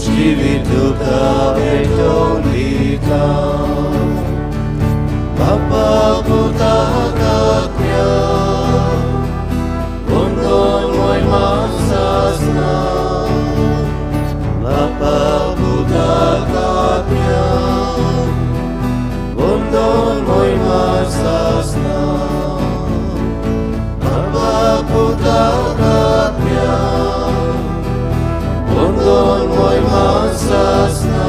जिवीत तुका भेटोवन दिता. बापा पुताक आत्म्या वंदन मोयमा सासना. बापा पुताक आत्म्या वंदन मोयमा सासना. बापा पुताक आत्म्या वंदन मोयमा सासना.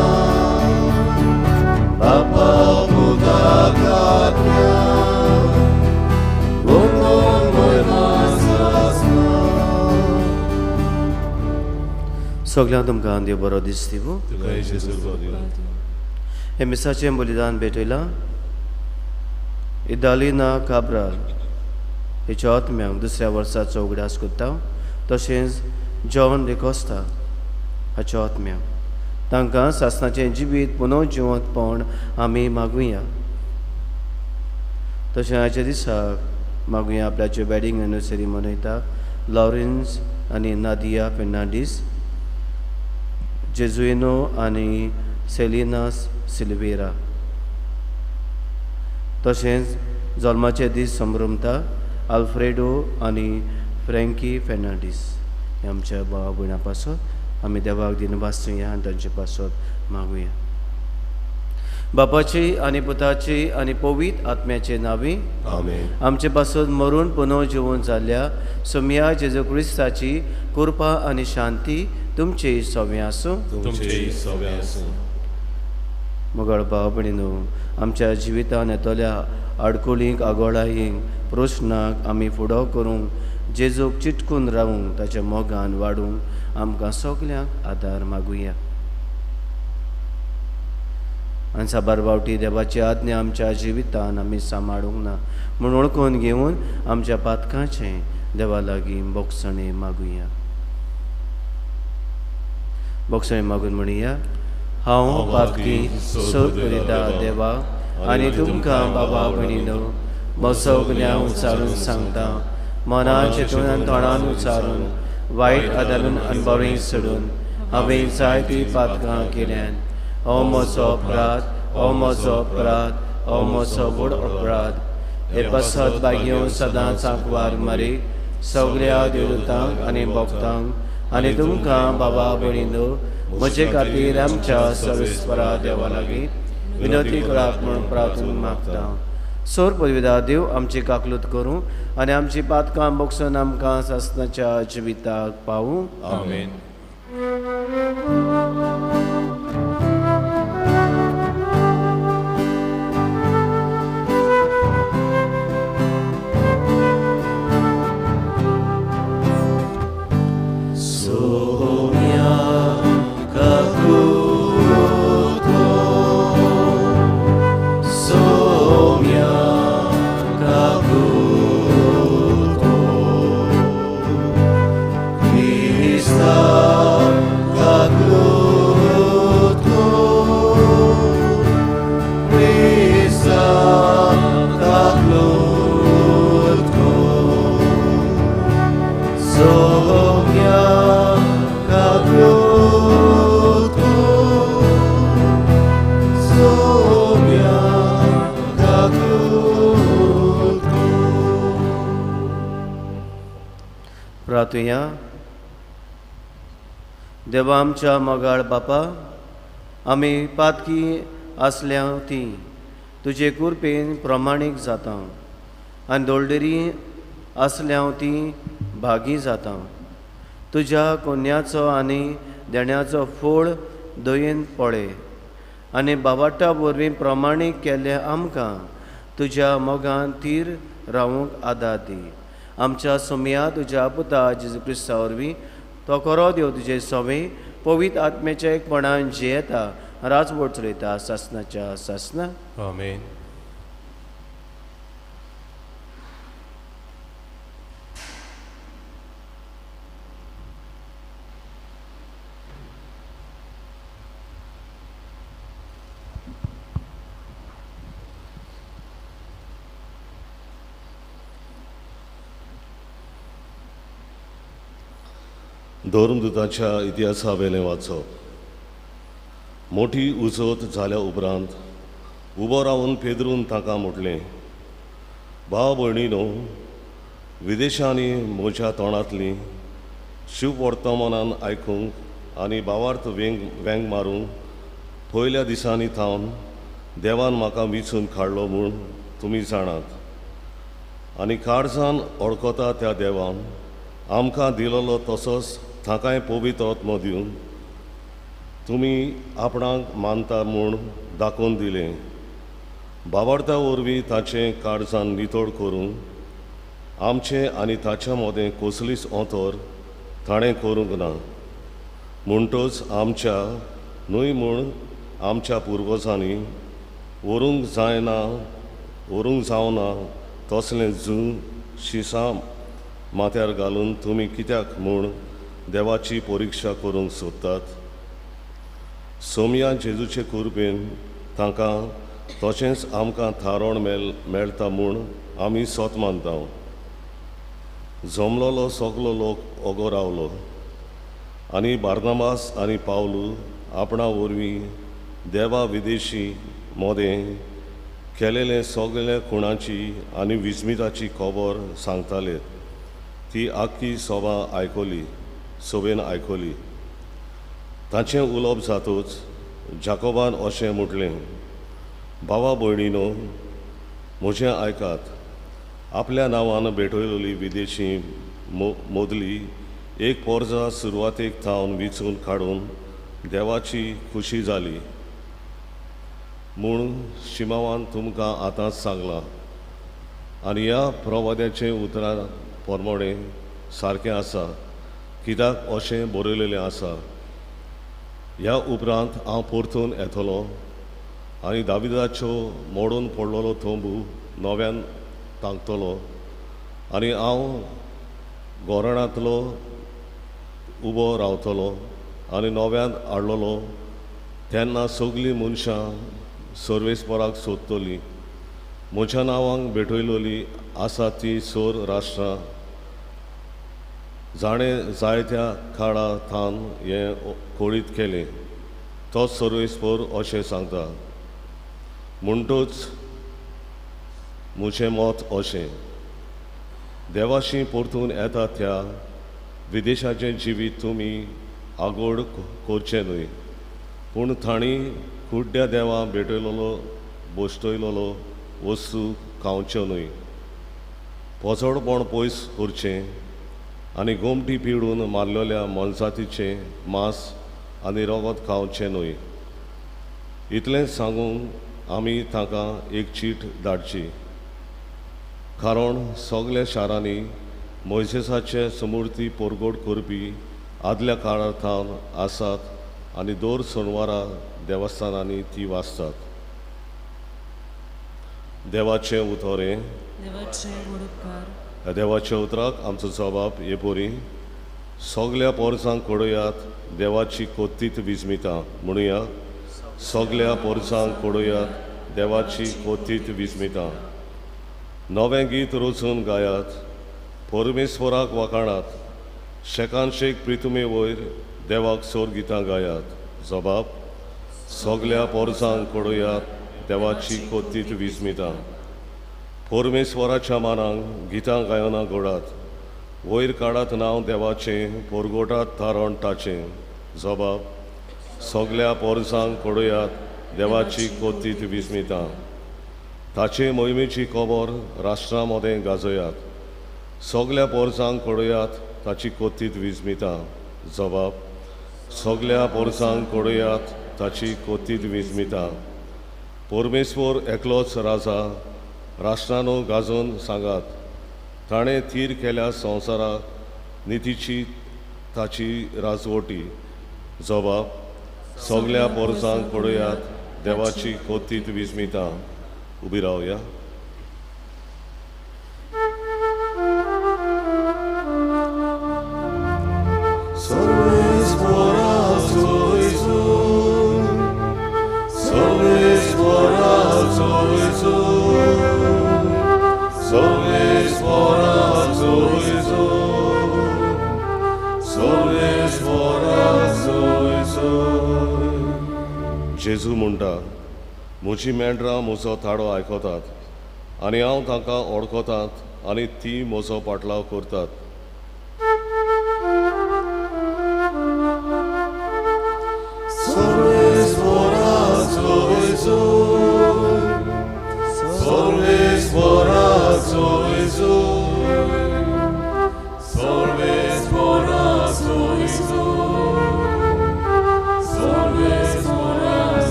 बापा पुताक आत्म्या वंदन मोयमा सासना. सगळ्यांक तुमकां देव बरो दीस दिवं. तुकाय जेजू दिवं. हे मिसाचें बलिदान भेटयलां इदालिना काब्राल हेच्या आत्म्यांक दुसऱ्या वर्साचो उगडास करता, तशेंच जॉन डिकोस्ता हाच्या आत्म्यांक तांकां सासणाचें जिवीत पुनः जिवंतपण आमी मागुया. तशें आयच्या दिसाक मागुया आपल्याचे वेडींग एनिवर्सरी मनयता लॉरेन्स आनी नादिया फेर्नांडीस, जेजुइनो आनी सेलिनास सिल्वेरा. तशेंच जल्माचे दीस संभ्रमता आल्फ्रेडो आनी फ्रँकी फेर्नांडीस. हे आमच्या भावा भयणां पासत आमी देवाक दिनवास दिवया आनी तांचे पासत मागुया. बापाची आनी पुताची आनी पवित्र आत्म्याचे नांवी आमेन. आमचे पासत मरून पुनः जिवन जाल्ल्या सोमया जेजू क्रिस्ताची कृपा आनी शांती तुमचे सवे आसूं. तुमचे सवे आसूं. मोगाळ भाव भयणीनो, आमच्या जिवितान येतल्या आडकुळींक, आगोळायींक, प्रश्नाक आमी फुडो करूंक जेजूक चिटकून रावूंक, ताच्या मोगान वाडूंक आमकां सगल्यांक आदार मागुया. आनी साबार फावटी देवाची आज्ञा आमच्या जिवितान आमी सांबाळूंक ना म्हूण वळखून घेवन आमच्या पातकांचें देवा लागीं बोगसणें मागुया. बोगसणें मागून म्हणुया, हांव पातकी सोद करिता देवा आनी तुमकां बाबा भयणीनो म्हजो गुन्यांव उच्चारून सांगता, मना चिंतून आनी तोंडान उच्चारून वायट आदारून आनी बरें सोडून हांवें जायतीं पातकां केल्यान. हो म्हजो अपराध, हो म्हजो अपराध, हो म्हजो व्हड अपराध. हे पासत भाग्यो सदांच आंकवार मारी सगळ्या देवतांक आनी भक्तांक आनी तुमकां बाबा भयणीनो म्हजे खातीर आमच्या सर्वेस्परा देवा लागीं विनंती करात म्हूण प्रार्थना मागता. सोर पदवीदार देव आमची काकलूत करूं आनी आमची पातकां बोगसून आमकां सासणाच्या जिविताक पावूं. आमेन. प्रार्थुया. देवा आमच्या मोगाळ बापा, आमी पातकी आसल्या ती तुजे कृपेन प्रमाणीक जाता आनी दोळडेरी आसल्या ती भागी जाता. तुज्या कोन्याचो आनी देण्याचो फोळ दयेन पळय आनी बाबाटा वरवीं प्रमाणीक केल्ले आमकां तुज्या मोगान थीर रावूंक आदार दी. आमच्या सोमया तुज्या पुता जेजू क्रिस्ता वरवीं तो खरो देव तुजे सवे पवित्र आत्म्याच्या एकपणान जियेता राजवट चलयता सासणाच्या सासना. आमेन. धर्मदूताच्या इतिहासावेलें वाचप. मोठी उजत जाल्या उपरांत उबो रावन पेद्रून ताका म्हटलें, भाव भयणीनो, विदेशांनी म्हज्या तोंडांतली शिव वर्तमानान आयकूंक आनी भावार्थ वेंग वेंग मारूंक पयल्या दिसांनी थावन देवान म्हाका विंचून काडलो म्हूण तुमी जाणात आनी काळजान ओळखता त्या देवान आमकां दिलोलो तसोच ताकाय पवित्र आत्मो दिवन तुमी आपणाक मानता म्हूण दाखोवन दिलें. बाबार्था वरवीं ताचें काळजान नितळ करूंक आमचें आनी ताच्या मदें कसलीच अंतर ताणें करूंक ना. म्हणटच आमच्या न्हय म्हूण आमच्या पुर्वजांनी व्हरूंक जायना व्हरूंक जावना तसलें जूं शिसां माथ्यार घालून तुमी कित्याक म्हूण देवाची परिक्षा करूंक सोदतात? सोमया जेजूचे कुरपेन तांकां तशेंच आमकां थारोण मेळटा म्हूण आमी सोत मानता. जमलोलो सगलो लोक ओगो रावलो आनी बार्नाबास आनी पावलू आपणा वरवीं देवा विदेशी मोदें केलेले सगळे खुणाची आनी विस्मिताची खबर सांगताले. ती आख्खी सभा आयकली, सभेन आयकली. ताचें उलोवप जातूच जाकोबान अशें म्हटलें, भावा भयणीनो, म्हजें आयकात. आपल्या नांवान भेटयलेली विदेशी मोदली एक पोरजा सुरवातेक थावन विंचून काडून देवाची खुशी जाली म्हूण शिमावान तुमकां आतांच सांगलां आनी ह्या प्रवाद्याचें उतरां प्रमाणें सारकें आसा, कित्याक अशें बरयलेलें आसा, ह्या उपरांत हांव परतून येतलो आनी दाविदाच्यो मोडून पडलेलो तंबू नव्यान तांकतलो आनी हांव गोरणांतलो उबो रावतलो आनी नव्यान हाडलेलो तेन्ना सगळीं मनशां सर्वेस्पराक सोदतलीं. म्हज्या नांवांक भेटयलेली आसा ती सोर राष्ट्रां जाणें जायत्या काळा थावन हें कळीत केलें तो सर्वेस्पर अशें सांगता. म्हणटच म्हजें मत अशें, देवाशी परतून येता त्या विदेशाचें जिवीत तुमी आगोड करचें न्हय, पूण तांणी कुड्ड्या देवा भेटयलेलो बसटयलेलो वस्तू खावच्यो न्हय. पोजडपण पयस करचें आनी गोमटी पिडून मारलेल्या मनजातीचें मांस आनी रगत खावचें न्हय. इतलें सांगूंक आमी तांकां एक चीट धाडची, कारण सगल्या शारांनी मोयजेसाचे समूर्ती परगट करपी आदल्या काळार थावन आसात आनी दर सोनवारा देवस्थानांनी ती वाचतात. देवाचें उतर हें. देवाच्या उतराक आमचो जबाब हे परी, सगल्या पोरसांक कडयात देवाची कोत्तीत विस्मिता. म्हणुया, सगल्या पोरसांक कडयात देवाची कोत्तीत विस्मिता. नवें गीत रचून गायात, परमेश्वराक वाखाणात, शेकान शेक प्रितुमे वयर देवाक सोर गितां गायात. जबाब, सगल्या पोरसांक कडयात देवाची कोत्तीत विस्मिता. परमेश्वराच्या मानांक गितां गायनां घोडात, वयर काडात नांव देवाचें, पोरगोटात तारण ताचें. जबाब, सगल्या पोरसांक कडयात देवाची कोत्तीत विस्मिता. ताचे मोहिमेची खबर राष्ट्रां मदें गाजयात, सगल्या पोरसांक कडयात ताची कोत्तीत विस्मिता. जबाब, सगल्या पोरसांक कडयात ताची कोत्तीत विस्मिता. परमेश्वर एकलोच राजा, राष्ट्रांनो गाजोवन सांगात, ताणें थीर केल्या संवसाराक नितीची ताची राजवटी. जबाब, सगल्या पोरसांक कडयात देवाची कोत्तीत विस्मिता. उबी रावया. जेजू म्हणटा, म्हजी मेंढरां म्हजो ताळो आयकतात आनी हांव तांकां वळखतात आनी ती म्हजो पाटलाव करतात.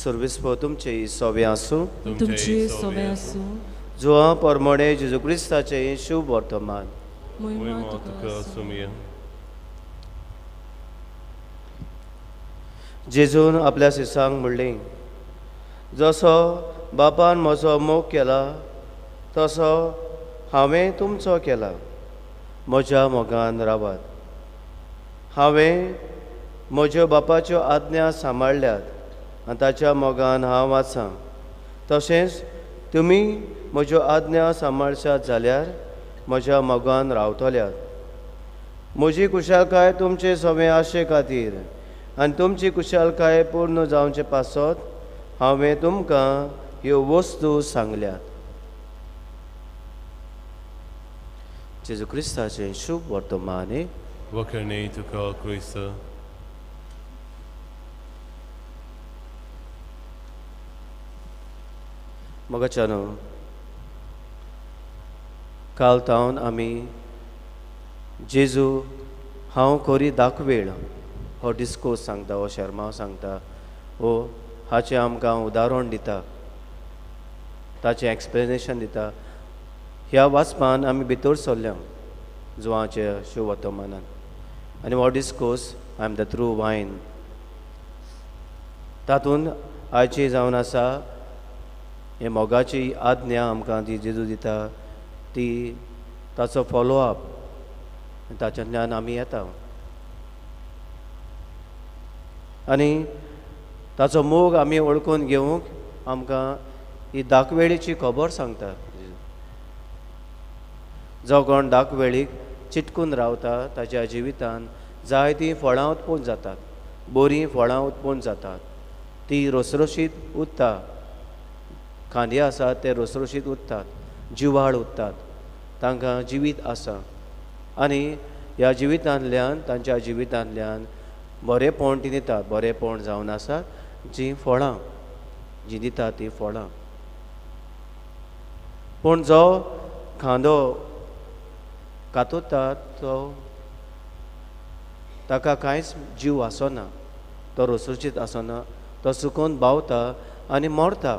सर्वेस्पर तुमचे सोवे आसूं. तुमचे सोवे आसूं. जुआ परमणे जेजू क्रिस्ताचे शुभ वर्तमान. जेजून आपल्या शिसांक म्हणलें, जसो बापान म्हजो मोग केला तसो हांवें तुमचो केला. म्हज्या मोगान रावात. हांवें म्हज्यो बापाच्यो आज्ञा सांबाळ्ळ्यात आनी ताच्या मोगान हांव आसां. तशेंच तुमी म्हज्यो आज्ञा सांबाळशात जाल्यार म्हज्या मोगान रावतल्यात. म्हजी कुशालकाय तुमचे सवे आशे खातीर आनी तुमची कुशालकाय पूर्ण जावचे पासत हांवें तुमकां ह्यो वस्तू सांगल्यात. जेजू क्रिस्ताचें शुभ वर्तमान. वखरणी तुका क्रिस्त. मोगाच्यानो, काल तावन आमी जेजू हांव खरी दाखवेळ हो डिस्कोर्स सांगता, हो शर्माव सांगता, हो हाचें आमकां उदाहरण दिता, ताचें एक्सप्लेनेशन दिता. ह्या वाचपान आमी भितर सरल्या जुवांच्या शुभ वर्तमानान आनी हो discourse I am the true vine तातूंत आयची जावन आसा हे मोगाची आज्ञा आमकां ती जेजू दिता ती ताचो फॉलोअप ताच्यांतल्यान आमी येता आनी ताचो मोग आमी वळखून घेवंक आमकां ही दाखवेळीची खबर सांगता. जो कोण दाखवेळीक चिटकून रावता ताच्या जिवितान जायतीं फळां उत्पन्न जातात, बरीं फळां उत्पन्न जातात, ती रसरशीत उरता. खांदे आसात ते रसरशीत उरतात, जिवाळ उरतात, तांकां जिवीत आसा आनी ह्या जिवितांतल्यान तांच्या जिवितांतल्यान बरेंपण ती दितात. बरेंपण जावन आसात जीं फळां जीं दितात तीं फळां. पूण जो खांदो कातोता तो ताका कांयच जीव आसना, तो रसरशीत आसना, तो सुकून बावता आनी मरता.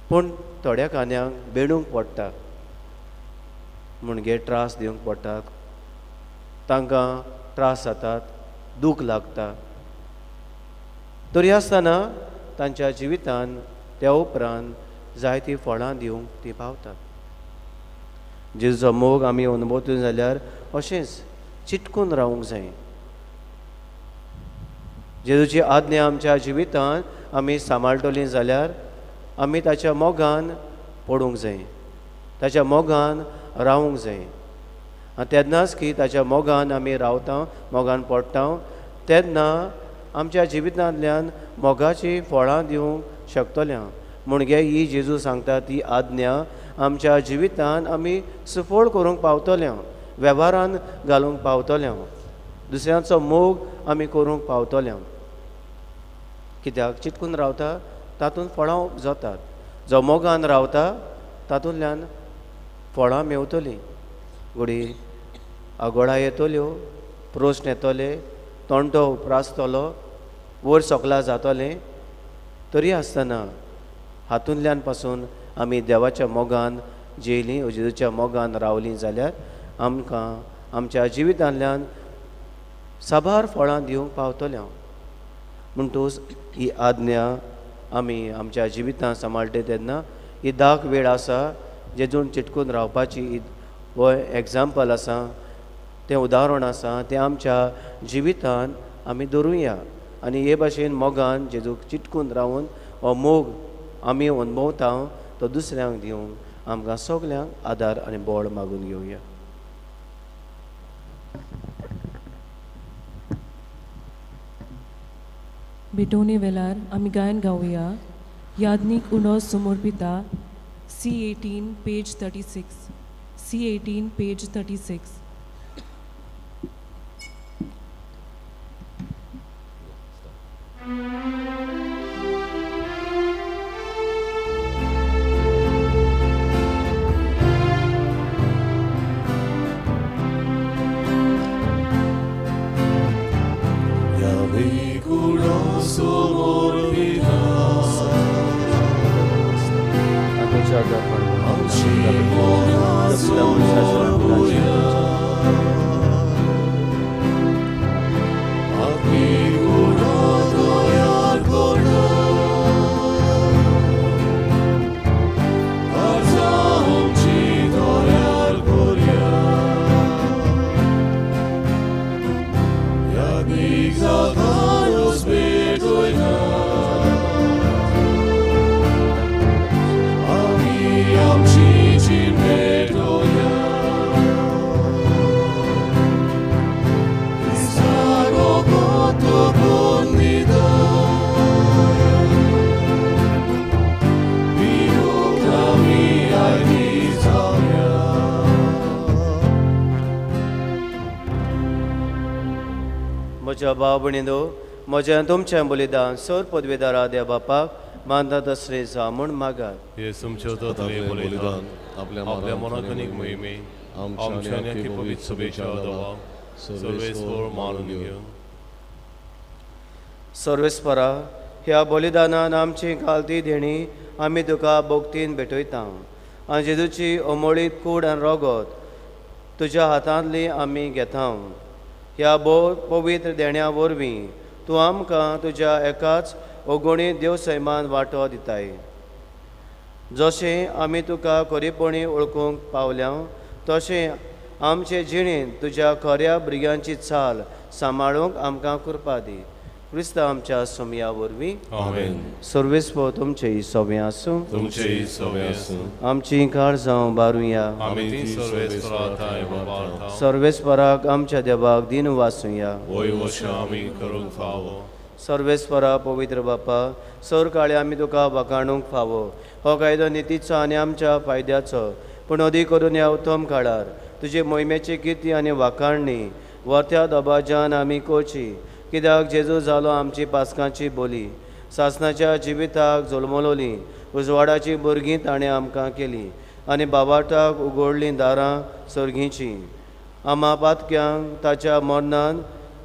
पूण थोड्या कांद्यांक बेणूंक पडटा, म्हणजे त्रास दिवंक पडटा, तांकां त्रास जातात, दूख लागता. तरी आसतना तांच्या जिवितान त्या उपरांत जायतीं फळां दिवंक ती पावतात. जेजूचो मोग आमी अनुभवतली जाल्यार अशेंच चिटकून रावूंक जाय. जेजूची आज्ञा आमच्या जिवितान आमी सांबाळटलीं जाल्यार आमी ताच्या मोगान पडूंक जाय, ताच्या मोगान रावूंक जाय. आनी तेन्नाच की ताच्या मोगान आमी रावता, मोगान पडटा, तेन्ना आमच्या जिवितांतल्यान मोगाचीं फळां दिवंक शकतल्या. म्हणजे ही जेजू सांगता ती आज्ञा आमच्या जिवितान आमी सुफळ करूंक पावतल्या, वेव्हारान घालूंक पावतल्या, दुसऱ्यांचो मोग आमी करूंक पावतल्या. कित्याक चिटकून रावता तातूंत फळां जातात, जो मोगान रावता तातूंतल्यान फळां मेवतलीं. घोडी आगोळा येतल्यो, प्रस्न येतले, तोंडो उप्रासतलो, वयर सकला जातलें, तरी आसतना हातूंतल्यान पासून आमी देवाच्या मोगान जेयलीं, जेजूच्या मोगान रावलीं जाल्यार आमकां आमच्या जिवितांतल्यान साबार फळां दिवंक पावतल्या. म्हणटूच ही आज्ञा आमी आमच्या जिवितांत सांबाळटे तेन्ना ही दाख वेळ आसा जेजून चिटकून रावपाची हो एग्जाम्पल आसा, तें उदाहरण आसा, तें आमच्या जिवितान आमी दवरुया आनी हे भाशेन मोगान जेजूक चिटकून रावून हो मोग आमी अनुभवता तो दुसऱ्यांक दिवंक आमकां सगल्यांक आदार आनी बळ मागून घेवया. भेटवणे वेळार आमी गायन गावया यादनीक उणो समर्पिता C18 page 36 C18 page 36. म्हज्या भाव भयणींनो, म्हजें तुमचें बलिदान सर पदवेदारा देव बापाक मानता तसलें जावं म्हूण मागात. बलिदान आपल्या मनाक आनी मोहिमे आमच्या आनी पवित्र सभेच्या देवाक सर्वेस्पर मानून घेवन. सर्वेस्परा, ह्या बलिदानान आमची घालती देणी आमी तुका भक्तीन भेटयता आनी जेजूची अमोळीत कूड आनी रोगत तुज्या हातांतली आमी घेता. ह्या भोव पवित्र देण्या वरवीं तूं आमकां तुज्या एकाच अगणीत देव सैमान वांटो दिताय. जशें आमी तुका खरेपणी वळखूंक पावल्या तशें आमचे जिणेंत तुज्या खऱ्या भुरग्यांची चाल सांबाळूंक आमकां कृपा दी. क्रिस्त आमच्या सोमया वरवीं. आमेन. सर्वेस्पर तुमचें सोबें आसूं. तुमचें सोबें आसूं. आमची काळजां बारुया. आमी ती सर्वेस्परा थांय वापरता. सर्वेस्पराक आमच्या देवाक दिन वासुया. वय वशा आमी करूंक फावो. सर्वेस्परा पवित्र बापा, सर काळे आमी तुका वाखाणूंक फावो. हो कायदो नितीचो आनी आमच्या फायद्याचो, पूण अदीक करून ह्या उत्तम काळार तुजे मोहिमेची किर्ती आनी वाखाणणी वरत्या दबाज्यान आमी करची. कित्याक जेजू जालो आमची पासकांची बोली, सासणाच्या जिविताक जल्मलोली उजवाडाची भुरगीं ताणें आमकां केली आनी बाबाटाक उगडलीं दारां सर्गींची. आमा पातक्यांक ताच्या मरणान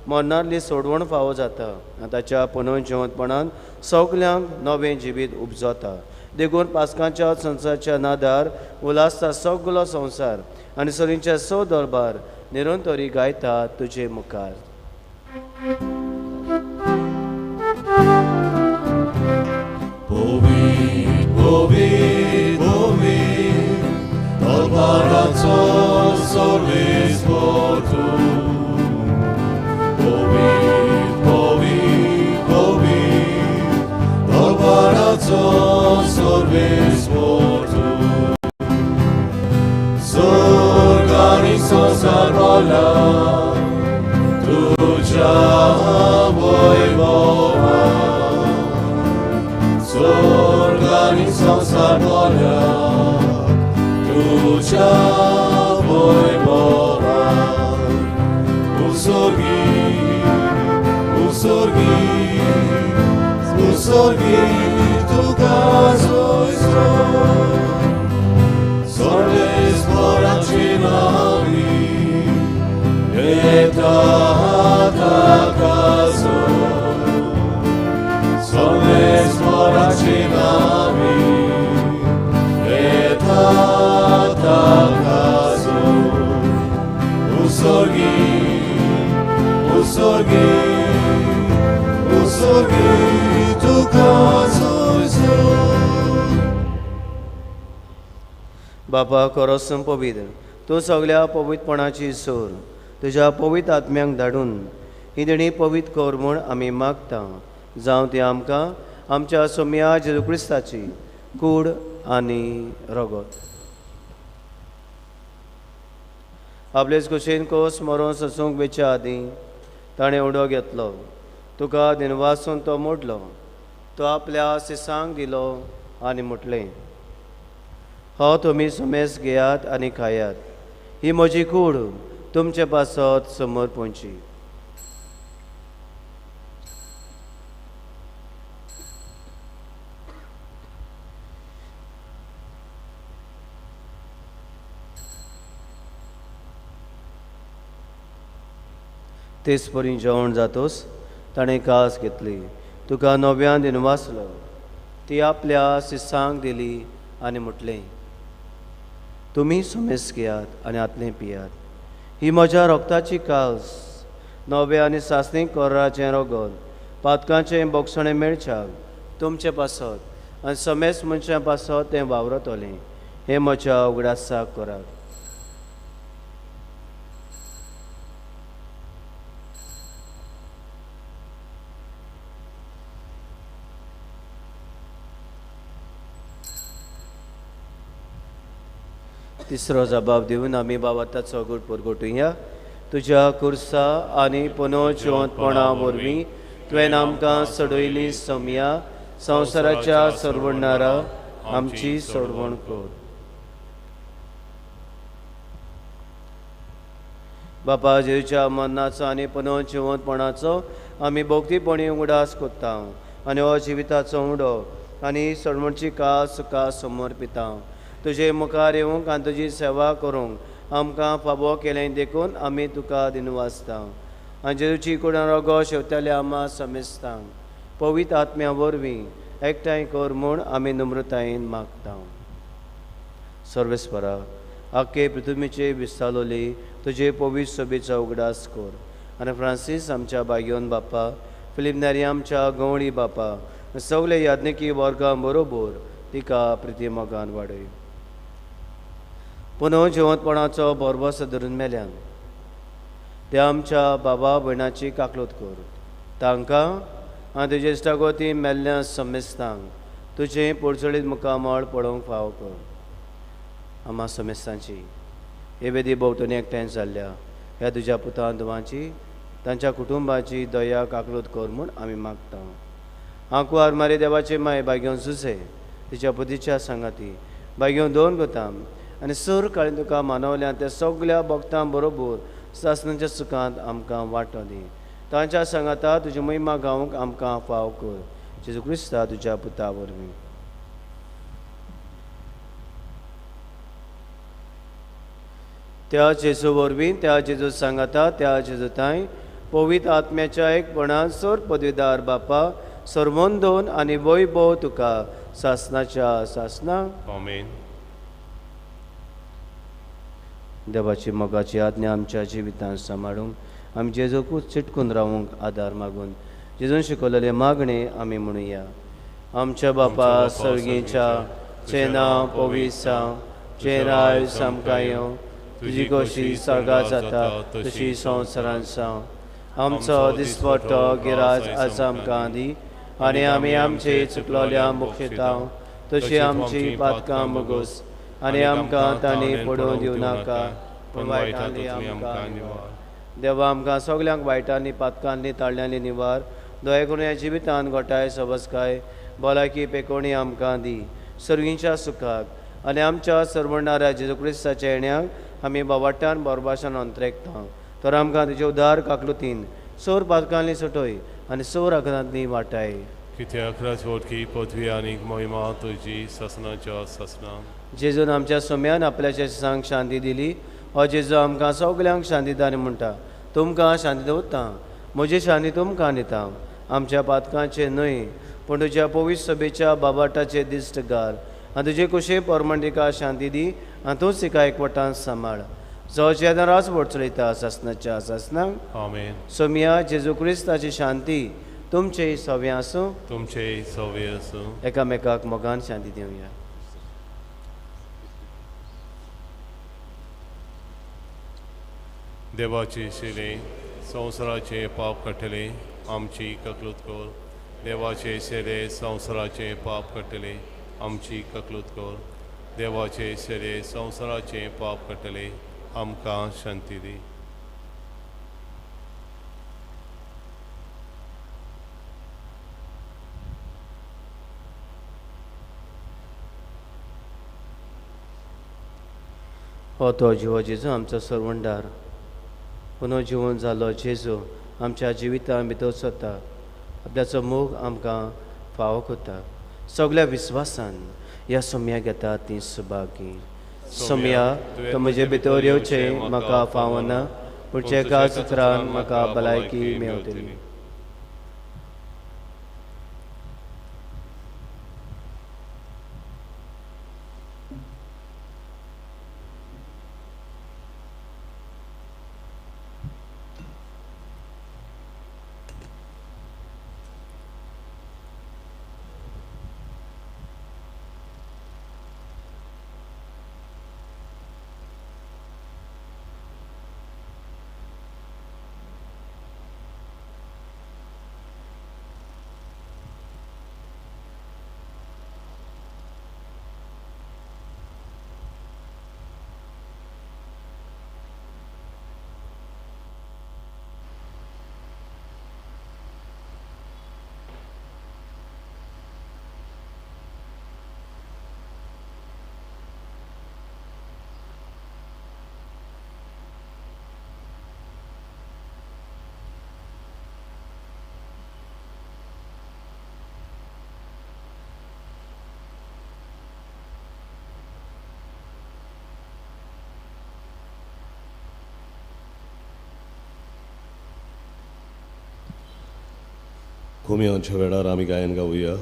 मरणांतली सोडवण फावो जाता आनी ताच्या पुनर्जिवंतपणान सगल्यांक नवें जिवीत उपजता. देखून पासकांच्या संवसाराच्या नादार उलासता सगलो संवसार आनी सरींच्या स दरबार निरंतरी गायता तुजे मुखार. पवित्र पवित्र पवित्र दरबाराचो सर्वेस्पर तूं. पवित्र पवित्र पवित्र दरबाराचो सर्वेस्पर तूं. स्वर्ग आनी संवसार भरला तुझ्या वैभवान. स्वर्ग आनी संवसार भरला तुझ्या वैभवान. उसोर्गी उसोर्गी उसोर्गी तुका जोयसो. सर्वेस्पराची नावी येता ताकासो. सर्वेस्पराची नावी येता ताकासो. उसोर्गी उसोर्गी उसोर्गी तुका जोयसो. बापा खरोच पवित्र तूं सगल्या पवित्रपणाची सोर, तुज्या पवित्र आत्म्यांक धाडून ही देणी पवित्र कर म्हूण आमी मागता. जावं ती आमकां आमच्या सोमया जेजू क्रिस्ताची कूड आनी रगत. आपलेच कुशीन कोस मरोन ससूंक वेच्या आदीं ताणें उडो घेतलो. तुका दिनवासून तो मोडलो, तो आपल्या सिसांक दिलो आनी म्हटलें, हो तुमी सुमेस घेयात आनी खायात, ही म्हजी कूड तुमचे पासत समर्पणची। तेच परी जेवण जातोस ताणें कास घेतली, तुका नव्यान दिनवासलो, ती आपल्या सिसांक दिली आनी म्हटलें, तुमी सुमेस घेयात आनी आतलें पियात, ही म्हज्या रोगताची कास, नव्या आनी सासणी कोराचें रोगत, पातकांचें बोगसणें मेळच्याक तुमचे पासत आनी समेस मनशां पासत तें वावरतलें, हें म्हज्या उगडासाक करात। तिसरो जबाब दिवन आमी बाबाताचो गुड परगटुया। तुज्या कुर्सा आनी पुनोजिवंतपणा वरवीं तुवें आमकां सोडयली सोमया, संवसाराच्या सोडवणणारा आमची सोडवण कर। बापा जेजूच्या मरणाचो आनी पुनोजिवंतपणाचो आमी भक्तीपणी उगडास करता आनी हो जिविताचो उडो आनी सोडवणची कास तुका समर्पिता। तुजे मुखार येवंक आनी तुजी सेवा करूंक आमकां फावो केलें देखून आमी तुका दिनवासता आनी जेजूची कुडान रोगो शेवतल्या आमा समेस्तांक पवित्र आत्म्या वरवीं एकठांय कर म्हूण आमी नम्रतायेन मागता। सर्वेस्परा आख्खे पृथ्वीचे विस्तालोली तुजे पवित्र सभेचो उगडास कर आनी फ्रांसीस आमच्या भाग्योन बापा, फिलीप नेरी आमच्या गवळी बापा, सगळे याज्ञिकी वर्गां बरोबर तिका प्रिती मोगान वाडय। पुनः जिवंतपणाचो भरवंसो धरून मेल्यान त्या आमच्या बाबा भयणाची काकलूत कर, तांकां आनी तुजे इश्टागती मेल्ल्या समेस्तांक तुजें पोरचडीत मुखामळ पळोवंक फावो कर। आमा समेस्तांची हे वेदी भोंवतणी एकठांय जाल्ल्या ह्या तुज्या पुतां धुवांची तांच्या कुटुंबाची दया काकलूत कर म्हूण आमी मागता। आंकवार मारी देवाचे माय भाग्योन सुसे तिच्या पुतीच्या सांगाती भाग्योन दोन गोताम आनी सूर काळी तुका मानवल्या त्या सगळ्या भक्तां बरोबर सासणाच्या सुखांत आमकां वांटो दी। तांच्या सांगाता तुजी महिमा गावंक आमकां फाव कर, जेजू क्रिस्ता तुज्या पुता वरवीं। त्या जेजू वरवीं, त्या जेजू सांगाता, त्या जेजू तांय पवित्र आत्म्याच्या एकपणान सोर पदवीदार बापा सर्वोंदोन आनी वैभव तुका सासणाच्या सासना। आमेन। देवाची मोगाची आज्ञा आमच्या जिवितांत सांबाळूंक आमी जेजूकूच चिटकून रावूंक आदार मागून जेजून शिकवलेले मागणे आमी म्हणुया। आमच्या बापा सर्गीच्या, तुजें नांव पवित्र जावं, तुजें राज आमकां येवं, तुजी खोशी सर्गांत जाता तशी संवसारांत जावं। आमचो दिसपट्टो गिराज आज आमकां दी आनी आमी आमचे चुकलोल्या मुखेता तशी आमची पातकां मुगोस आनी आमकां तांणी पडोवन दिवं नाका, पूण वायटांनी आमकां निवार। देवा आमकां सगल्यांक वायटांनी पातकांनी ताळ्यांनी निवार, दया करून ह्या जिवितांत घोटाय सबसकाय भलायकी पेकोणी आमकां दी। सर्गींच्या सुखाक आनी आमच्या सर्वणाऱ्या जेजू क्रिस्ताच्या येण्याक आमी बावाट्यान बोरभाशान अंतरेकता, तर आमकां तुजे उदार काकलुतीन सोर पातकांनी सुटय आनी सोर आघातांनी वाटाय। कित्याक राजवटकी पदवी आनी महिमा तुजी सासणाच्या सासणा। जेजून आमच्या सोम्यान आपल्याच्या शिसांक शांती दिली, हो जेजू आमकां सगल्यांक शांती दिता आनी म्हणटा, तुमकां शांती दवरता, म्हजी शांती तुमकां दिता, आमच्या पातकांचे न्हय पूण तुज्या पवित्र सभेच्या बाबाटाचे दिश्ट घाल आनी तुजे कुशे परमाण तिका शांती दी आनी तूंच तिका एकवटान सांबाळ, जो जेन्ना राजवट चलयता सासणाच्या सासणाक। आमेन। सोमिया जेजू क्रिस्ताची शांती तुमचे सवे आसूं, तुमचे सवे आसूं। एकामेकाक मोगान शांती दिवया। देवाचे शिले संवसाराचे पाप काडटले आमची ककलूत कर, देवाचे शिले संवसाराचे पाप काडटले आमची ककलूत कर, देवाचे शिले संवसाराचे पाप काडटले आमकां शांती दी। हो तो जिवो जेजू आमचो सरवंडार, पुनः जिवन जालो जेजू आमच्या जिवितां भितर सरता, आपल्याचो मोग आमकां फावो करता। सगळ्या विस्वासान ह्या सोम्या घेता ती सुभागी। सोम्या तो म्हजे भितर येवचें म्हाका फावना, पूण एका सुत्रान म्हाका भलायकी मेवतली। कोमियांच्या वेळार आमी गायन गावया।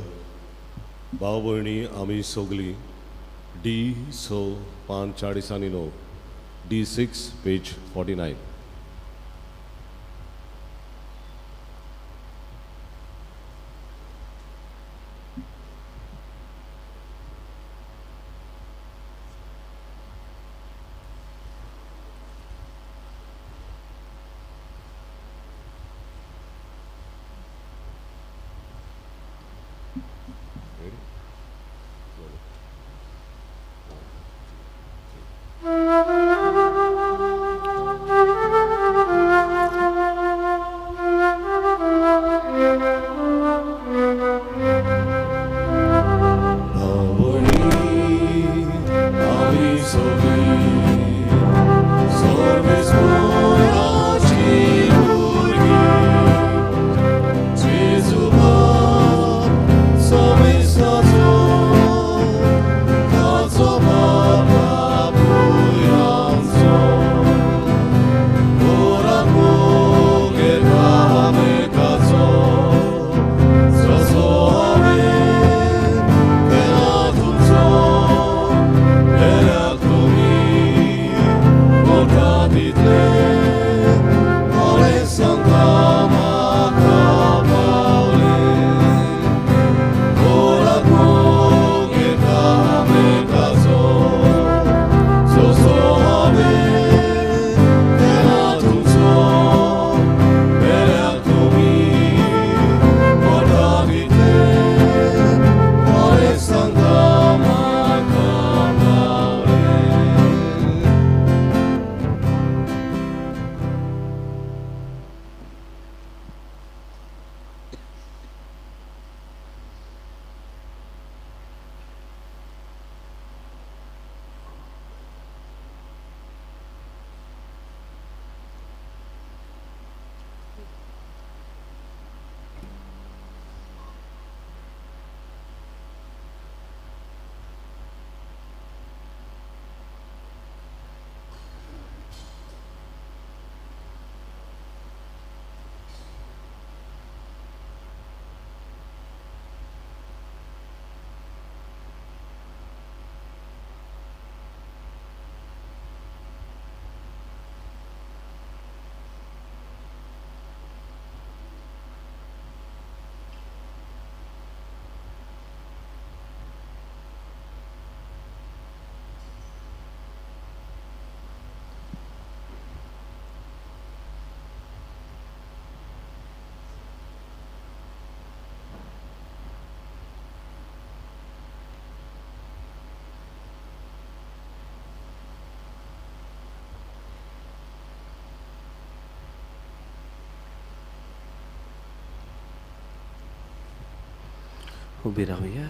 भाव भयणी आमी सगळीं डी 6 पान 40 आनी 9, डी 6 पेज 49। उबी रावया।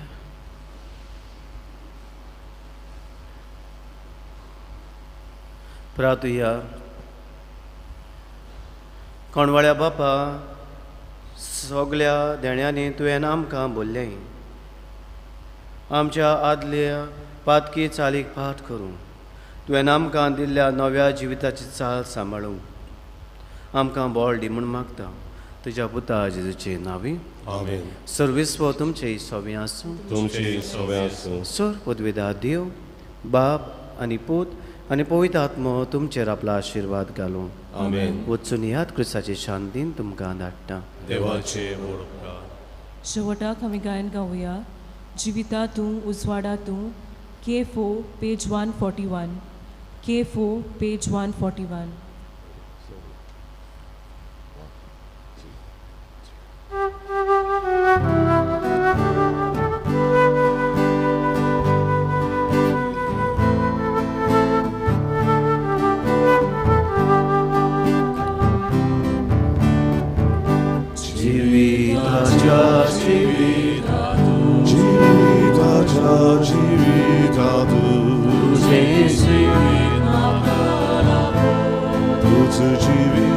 प्रार्थुया. कोणवाळ्या बापा, सगल्या देण्यांनी तुवें आमकां बोल्लें, आमच्या आदल्या पातकी चालीक पाठ करूं तुवें आमकां दिल्ल्या नव्या जिविताची चाल सांबाळूंक आमकां बळ दी म्हूण मागता तुज्या पुता जेजूचे नांवी. आमेन. सर्वेस्व तुमचे सोबें आसूं. तुमचे सोबें आसूं. सर पदवेदार देव बाप आनी पूत आनी पवित्र आत्मो तुमचेर आपलो आशिर्वाद घालूं. आमेन. वचून ह्यात क्रिस्ताचे शांतीन तुमकां धाडटा. देवाचे व्हड उपकार. शेवटाक आमी गायन गावया जिविता तूं उजवाडा तूं, K4 page 141, K4 page 141. जिविताच्या जिविता तूं, जिविताच्या जिविता तूं, तुजें तूच जिवीत.